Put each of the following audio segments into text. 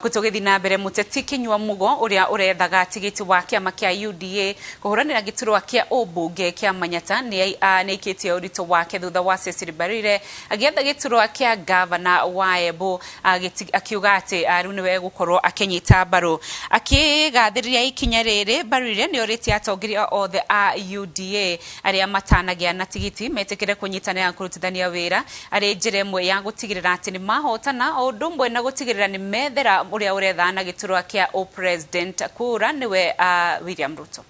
Tũgĩthiĩ na mbere, mũteti Kinyua Mugo ũrĩa ũrethaga tigiti wa kĩama kĩa UDA kũhũranĩra gĩturwa kĩa ũmbunge kĩa Manyata nĩ aikĩtie ũritũ wake thutha wa Cecily Mbarire agĩetha gĩturwa kĩa gavana wa Embu, akiuga atĩ rĩu nĩwe gũkorwo akĩnyita mbaru. Akĩgathĩrĩria ikinya rĩrĩ, Mbarire nĩ orĩtie atongoria othe a UDA arĩa matanagĩa na tigiti metĩkĩre kũnyitanĩra na kũrutithania wĩra arĩ njĩra ĩmwe ya gũtigĩrĩra atĩ nĩ mahotana, o ũndũ ũmwe na gũtigĩrĩra nĩ methera ũrĩa ũretha na gĩturwa kĩa ũpresident kura nĩwe William Ruto.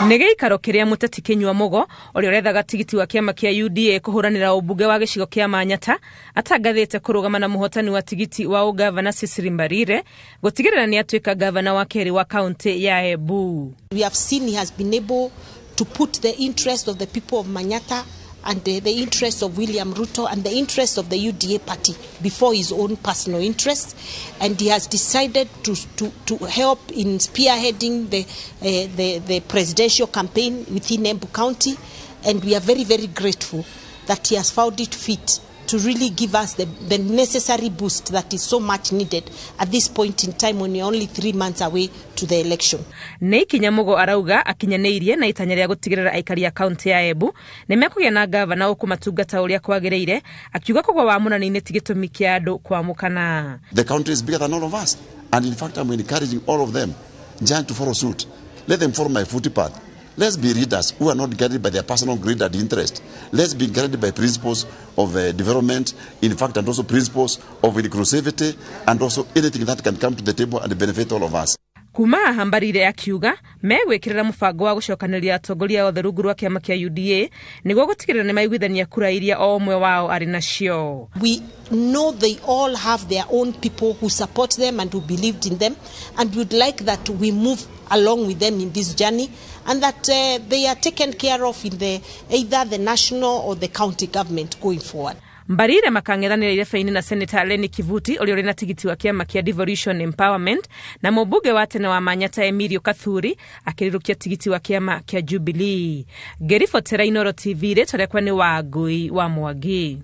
Nĩ gĩikaro kĩrĩa mũteti Kinyua Mugo ũrĩa ũrethaga tigiti wa kĩama kĩa UDA kũhũranĩra ũmbunge wa gĩcigo kĩa Manyata atangathĩte kũrũgama na mũhotani wa tigiti wa ũgavana Cecily Mbarire gũtigĩrĩra nĩ atuĩka gavana wa kerĩ wa kaunti ya Embu. We have seen he has been able to put the interest of the people of Manyata and the interests of William Ruto and the interests of the UDA party before his own personal interests. And he has decided to help in spearheading the presidential campaign within Embu County. And we are very, very grateful that he has found it fit to really give us the necessary boost that is so much needed at this point in time when we are only 3 months away to the election. Nĩ ikinya Mugo arauga akinyanĩirie na itanya rĩa gũtigĩrĩra aikari a kaunti ya Embu nĩ mekũgĩa na gavana ũkũmatungata ũrĩa kwagĩrĩire, akiuga kũgwa wa mũnani-inĩ ti gĩtũmi kĩa andũ kwamũkana. The country is bigger than all of us, and in fact I'm encouraging all of them just to follow suit. Let them follow my footpath. Let's be leaders who are not guided by their personal greed and interest. Let's be guided by principles of development, in fact, and also principles of inclusivity, and also anything that can come to the table and benefit all of us. Kuma haha, Mbarire akiuga megwĩkĩrĩra mũbango wa gũcokanĩrĩria atongoria othe rungu rwa kĩama kĩa UDA nĩguo gũtigĩrĩra nĩ maiguithania kura iria o ũmwe wao arĩ nacio. We know they all have their own people who support them and who believed in them, and we'd like that we move along with them in this journey and that they are taken care of in the either the national or the county government going forward. Mbarire makang'ethanĩra irebe-inĩ na Senator Lenny Kivuti ũrĩa ũrĩ na tigiti wa kĩama kĩa Devolution Empowerment na mũmbunge wa tene wa Manyata Emilio Kathuri akĩrĩrũkia tigiti wa kĩama kĩa Jubilee. Ngĩribotera Inooro TV, rĩtwa rĩakwa nĩ Wangui wa Mwangi.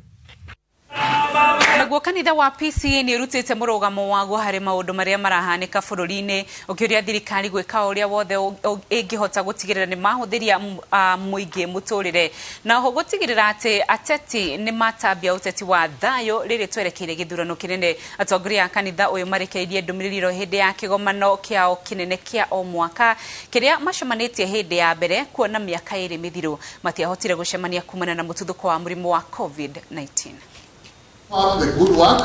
Naguo kanitha wa PCEA nĩ ũrutĩte mũrũgamo waguo harĩ maũndũ marĩa marahanĩka bũrũri-inĩ, ũkĩũria thirikari gwĩka ũrĩa wothe ĩngĩhota gũtigĩrĩra nĩ mahũthĩria mũingĩ mũtũrĩre, na oho gũtigĩrĩra atĩ ateti nĩ matambia ũteti wa thayũ rĩrĩ twerekeire gĩthurano kĩnene. Atongoria a kanitha ũyũ marekereirie ndũmĩrĩri ĩro hĩndĩ ya kĩgomano kĩao kĩnene kĩa o mwaka kĩrĩa macemanĩtie hĩndĩ ya mbere kuona mĩaka 2 mĩthiru matiahotire gũcemania kumana na mũtuthũko wa mũrimũ wa COVID-19. The good work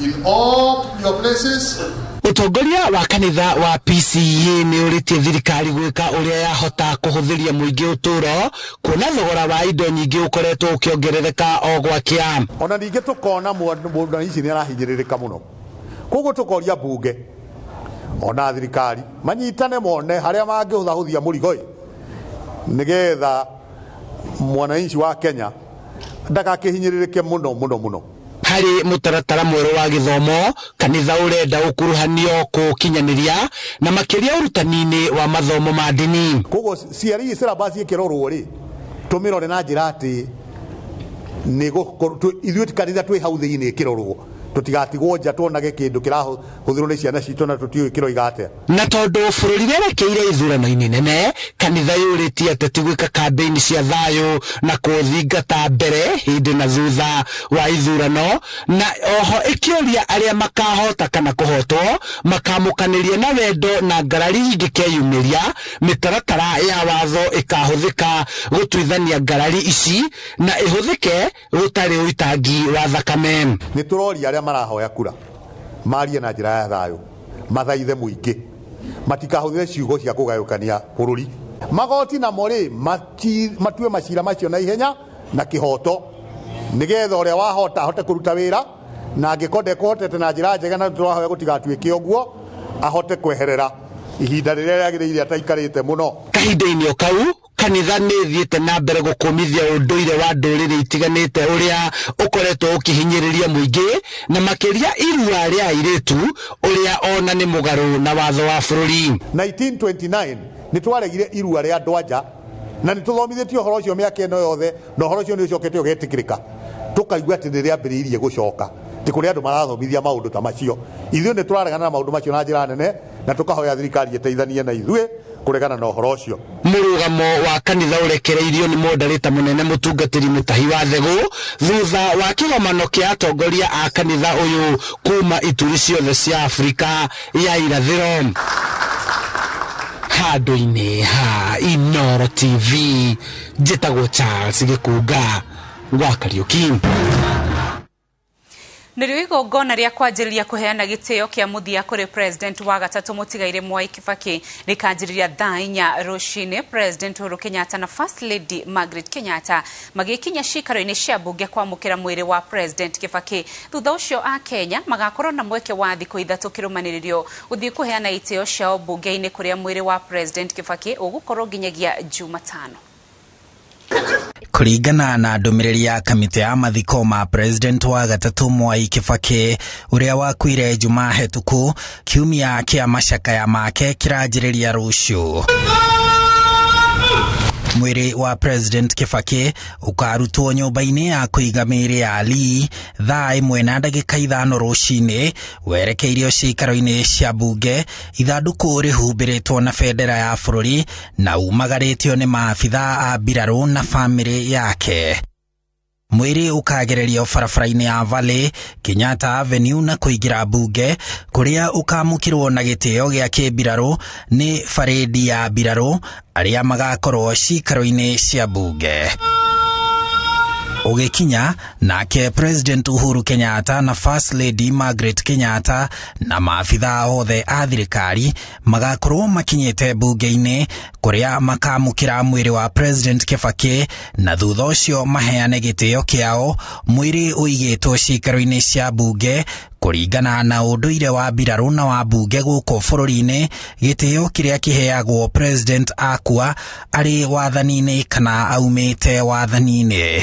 in all your places. Ũtongoria wa kanitha wa PCEA nĩ ũrĩtie thirikari gwĩka ũrĩa yahota kũhũthĩria mũingĩ ũtũũro, kuona thogora wa indo nyingĩ ũkoretwo ũkĩongerereka o gwakĩa. Ona ningĩ tũkona mwananchi nĩ arahinyĩrĩrĩka mũno, koguo tũkoria mbunge ona thirikari manyitane mone harĩa mangĩhũthahũthia mũrigo ĩ, nĩgetha mwananchi wa Kenya ndagakĩhinyĩrĩrĩke mũno mũno mũno. Harĩ mũtaratara mwerũ wa gĩthomo, kanitha ũrenda ũkuruhanio kũũkinyanĩria na makĩria ũrutani-inĩ wa mathomo ma ndini. Koguo CRE syllabus ĩkĩrorwo rĩ, tũmĩrore na njĩra atĩ nĩ ithuĩ kanitha twĩ hau thĩinĩ ĩkĩrorwo, tũtigatigwo nja tuonage kĩndũ kĩrahũthĩrwo nĩ ciana citũ na tũtiũĩ kĩroiga atĩa. Na tondũ bũrũri werekeire ithurano-inĩ nene, kanitha yũrĩtie ateti gwĩka kambĩini cia thayũ na kũthingata mbere, hĩndĩ na thutha wa ithurano, na oho ĩkĩũria arĩa makahota kana kũhotwo makamũkanĩria na wendo, na ngarari ingĩkeyumĩria mĩtaratara ya watho ĩkahũthĩka gũtuithania ngarari ici na ĩhũthĩke gũtarĩ ũitangi wa thakame. Nĩ tũroria arĩa marahoya kura marie na njĩra ya thayũ, mathaithe mũingĩ matikahũthĩre ciugo cia kũgayũkania bũrũri. Magoti namo rĩ, matue macira macio na ihenya na kĩhoto, nĩgetha ũrĩa wahota ahote kũruta wĩra, na angĩkorwo ndekũhotete na njĩra njega, na tũrahoya gũtigatuĩke ũguo, ahote kweherera ihinda rĩrĩa rĩagĩrĩire ataikarĩte mũno. Kahinda-inĩ o kau, kanitha nĩ ĩthiĩte na mbere gũkũmithia ũndũire wa ndũrĩrĩ itiganĩte ũrĩa ũkoretwo ũkĩhinyĩrĩria mũingĩ, na makĩria irua rĩa airĩtu ũrĩa ona nĩ mũgarũ na watho wa bũrũri. 1929 nĩ twaregire irua rĩa andũ anja, na nĩ tũthomithĩtio ũhoro ũcio mĩaka ĩno yothe, na ũhoro ũcio nĩ ũcokete ũgetĩkĩrĩka, tũkaigua atĩ nĩ rĩambĩrĩirie gũcoka. Ti kũrĩ andũ marathomithia maũndũ ta macio. Ithuĩ nĩ tũraregana na maũndũ macio na njĩra nene, na tũkahoya thirikari ĩteithanie na ithuĩ kũregana na ũhoro ũcio. Mũrũgamo wa kanitha ũrekereirio nĩ mondarĩta mũnene mũtungatĩri Mũtahi wa Thegũ thutha wa kĩgomano kĩa atongoria a kanitha ũyũ kuma ituri ciothe cia Afrika ya irathĩro. Handũ-inĩ ha Inooro TV, njĩtagwo Charles Gĩkunga wa Kariũki. Nĩrĩo igongona rĩa kwanjĩrĩria kũheana gĩtĩo kĩa mũthia kũrĩ President wa gatatũ mũtigaire Mwai Kibaki rĩkanjĩrĩria thaa 4 rũcinĩ. President Uhuru Kenyatta na First Lady Margaret Kenyatta magĩkinya ciikaro-inĩ cia mbunge kwamũkĩra mwĩrĩ wa President Kibaki. Thutha ũcio a Kenya magakorwo na mweke wa thikũ 3 kĩrũmanĩrĩrio gũthiĩ kũheana itĩo ciao mbunge-inĩ kũrĩa mwĩrĩ wa President Kibaki ũgũkorwo nginyagia Jumatano. Kũringana na ndũmĩrĩri ya kamĩtĩ ya mathiko ma President wa gatatũ Mwai Kibaki ũrĩa wakuire Jumaa hetũku, kiumia kĩa macakaya make kĩranjĩrĩria rũciũ. Mwĩrĩ wa President Kibaki ũkarutwo nyũmba-inĩ ya kũiga mĩĩrĩ ya Lee thaa 1:05 rũcinĩ, werekeirio ciikaro-inĩ cia mbunge, ithandũkũ rĩhumbĩrĩtwo na bendera ya bũrũri na umagarĩtio nĩ maabithaa a mbirarũ na bamĩrĩ yake. Mwĩrĩ ũkagererio barabara-inĩ ya Valley, Kenyatta Avenue na kũingĩra mbunge kũrĩa ũkamũkĩrwo na gĩtĩo gĩa kĩmbirarũ nĩ barĩndi ya mbirarũ arĩa magakorwo ciikaro-inĩ cia mbunge. Ũgĩkinya nake President Uhuru Kenyatta na First Lady Margaret Kenyatta na maabithaa othe a thirikari magakorwo makinyĩte mbunge-inĩ kũrĩa makamũkĩra mwĩrĩ wa President Kibaki na thutha ũcio maheane gĩtĩo kĩao mwĩrĩ ũigĩtwo ciikaro-inĩ cia mbunge kũringana na ũndũire wa mbirarũ na wa mbunge gũkũ bũrũri-inĩ. Gĩtĩo kĩrĩa kĩheagwo President akua arĩ wathani-inĩ kana aumĩte wathani-inĩ.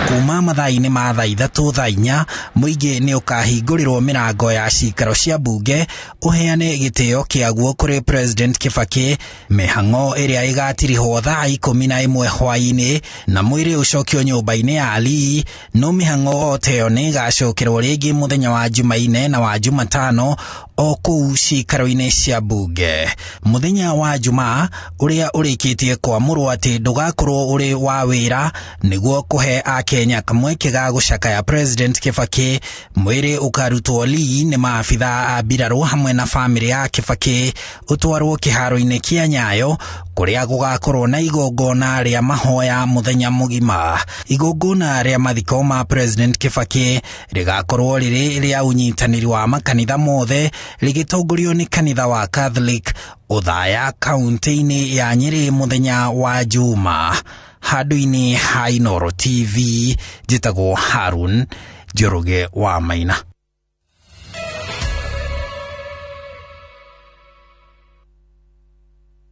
Kuma mathaa-inĩ ma thaa 3 thaa 4 mũingĩ nĩ ũkahingũrĩrwo mĩrango ya ciikaro cia mbunge ũheane gĩtĩo kĩaguo kũrĩ President Kibaki, mĩhang'o ĩrĩa ĩgatirihwo thaa 11 hwaĩ-inĩ na mwĩrĩ ũcokio nyũmba-inĩ ya Lee. No mĩhang'o o ta ĩyo nĩ ĩgacokerwo rĩngĩ mũthenya wa Jumaine na wa Jumatano o kũu ciikaro-inĩ cia mbunge. Mũthenya wa Jumaa ũrĩa ũrĩkĩtie kwamũrwo atĩ ndũgakorwo ũrĩ wa wĩra nĩguo kũhe akenya kamweke ga gũcakaya President Kibaki, mwĩrĩ ũkarutwo Lee nĩ maabithaa a mbirarũ hamwe na bamĩrĩ ya Kibaki ũtwarwo kĩharo-inĩ kĩa Nyayo kũrĩa gũgakorwo na igongona rĩa mahoya mũthenya mũgima. Igongona rĩa mathiko ma President Kibaki rĩgakorwo rĩrĩ rĩa ũnyitanĩri wa makanitha mothe rĩgĩtongorio nĩ kanitha wa Catholic Othaya kaunti-inĩ ya Nyĩrĩ mũthenya wa Juma. Handũ-inĩ ha Inooro TV, njĩtagwo Harun Njoroge wa Maina.